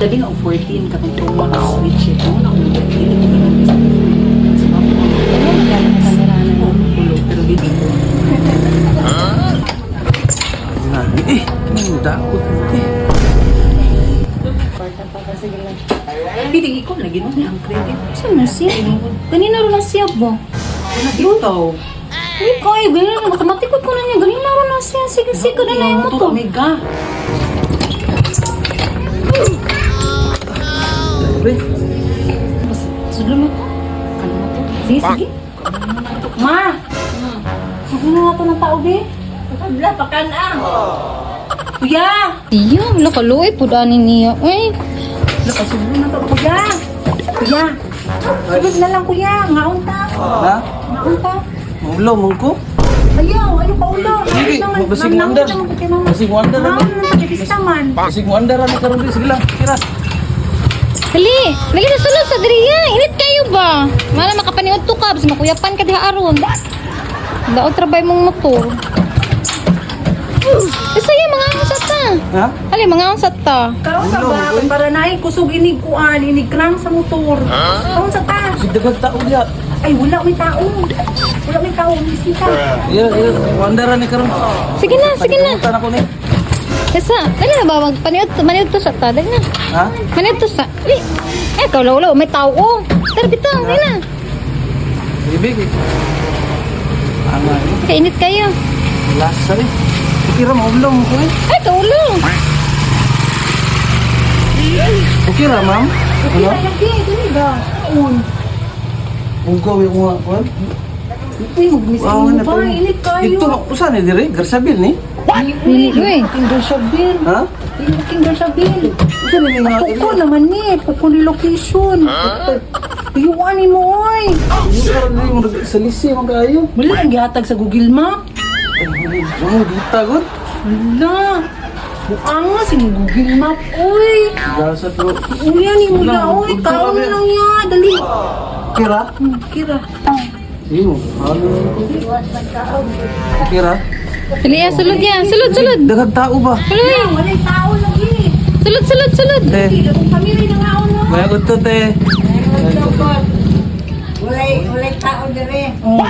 Labi nga og 14 katong Pro Max switch ito na akong dili ko ganun sa sa mga Ano magkano na kamera na yun? tulo pero dili ko. Grabe eh. Ang dakot mo eh. Kwarta pa kasi lang. Pili ko lagi no ang credit. Saan na siya? Ganina ro na siya ba? Wala dito. Uy, kayo, ganina na. Matikot ko na niya. Ganina ro na siya. Sige, sige, na na yung motor. Mega. Grabe. Sudlo na to. Kano na to? Sige, sige. Ma! Sugno na to ng tao, be. Wala, pakan ah. Kuya! Iya, wala kaluoy po dani niya. Uy, Nakasugno na to. Kuya! Kuya! Sulod na lang, kuya. Ngaon ta. Ha? Ngaon ta. Maulo mo ko? Ayaw, ayaw pa ulo. Sige, basig mo andar. Basig mo andar na. Naon na pista man. Basig mo andar na karon di. Sige lang. Tira. dali. Dali sa sulod sa diriya. Init kayo ba? Mala makapaniod to ka. Basta makuyapan ka diha aron. Daot trabay mong motor. Eh, saya, mga unsa ta. Ha? Ali, mga unsa ta. Kaon sa Ulo, ba? uy. Para naay kusog inig kuan, inig krang sa motor. Kaon sa ta. Basig daghang tao diha. Ay, wala may tao. Wala may tao. Bisita. Ira, ira. Mo andar na karon. Sige na, sige na. Pagkamutan ako ni. Esa, dali na ba? Magpaniod, maniod to sa ta. Dali na. Ha? Maniod to sa. Dali. Eh, kaulaw-ulaw, may tao. Oh. Tara, bitaw. Dali na. Ibig. Ama eh. Kainit kayo. Lasa eh. Okay ra maulo mo ko eh. Ay, kaulaw. Okay ra ma'am? Okay Ano? na lagi. Dali ba? Kaon. Ugaw yung mga kuan. Uy, mag-miss Wow, mo na ba? to. Init kayo. Ito, usa ni dire? Garsabil ni? Dili, uy. King Gersabil. Ha? King Gersabil. Usa ni nga. Puko naman ni. Puko ni location. Tuyuan ni mo, oy. Sa lisi man kayo. Wala ang gihatag sa Google Map. Mo dita gud. Wala. Buang nga si Google Map, oy. Gasa to. Uya ni mo ya, oy. Kaon na lang ya. Dali. Kira? Kira. Sige mo. Ano? Kira? Dali ya, sulod ya. Sulod, sulod. Daghang tao ba? Sulod. Walay tao lagi. Sulod, sulod, sulod. Te. Kung kami rin ang aon, no? Maya gud to te. Walay, walay tao dire. Oh.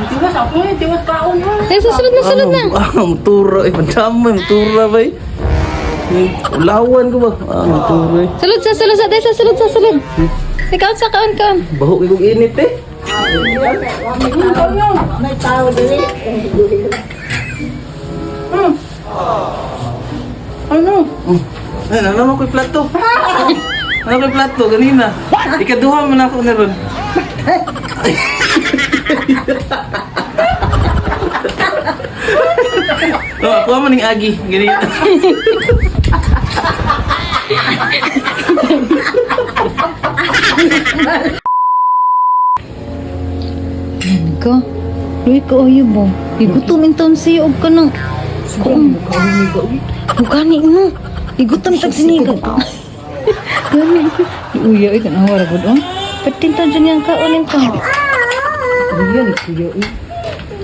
Tiwas ako eh, tiwas kaon mo. Dali, sa sulod na, sulod na. Ah, motora eh. Madamay, motora ba eh. Ulawan ko ba? Ah, motora eh. Sulod sa, sulod sa. Dali sa, sulod sa, sulod. Ikaw sa, kaon, kaon. Baho kay kog init eh. May tao dire. Ano? Ay, ano naman ko'y plato? Ano ko'y plato ganina? Ikaduha man ako na ron. Oh, ako man ning agi ganina. Yan ka. Luy ka, oyo ba? Igutom in taon siya, og ka nang. Kuang. Gani mo. Igutom tag siniga. Gani. Uya, ay, kanawa ra gud, oh. Patinta dyan yung kaon in taon. Kuya ni kuya eh.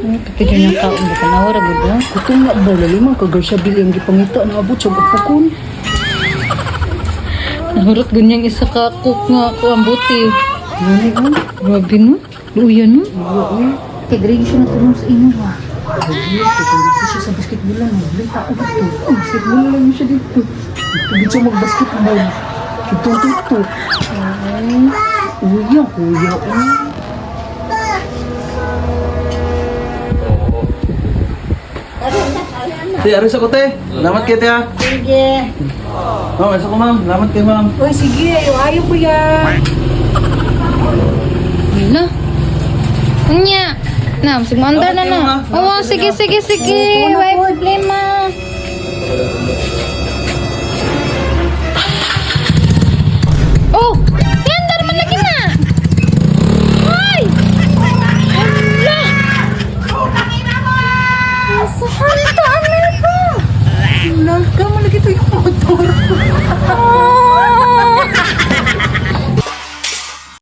Ay, pati dyan yung kaon, ba kanawa ra gud, oh. Gutom nga ba lali man ka Gersabil ang gipangita na abot sa pukon. Nahurot ganyang isa ka cook nga ko ang buti. Ngani oh. Grabe no. Luya no. Kay diri siya natulong sa inyo ha. Grabe, dito siya sa basketball lang. Walang tao dito. Oh, basketball lang siya dito. Dito siya mag-basketball. Dito, dito. Ay, Kuya, kuya, uy. Te, aris ako te. Salamat kay te ha. Sige. Ma'am, aris ako ma'am. Salamat kay ma'am. Uy, sige, ayo, ayo kuya. Wala. Unya. Na, sige mo andar na na. Oo, sige, sige, sige. Way problema.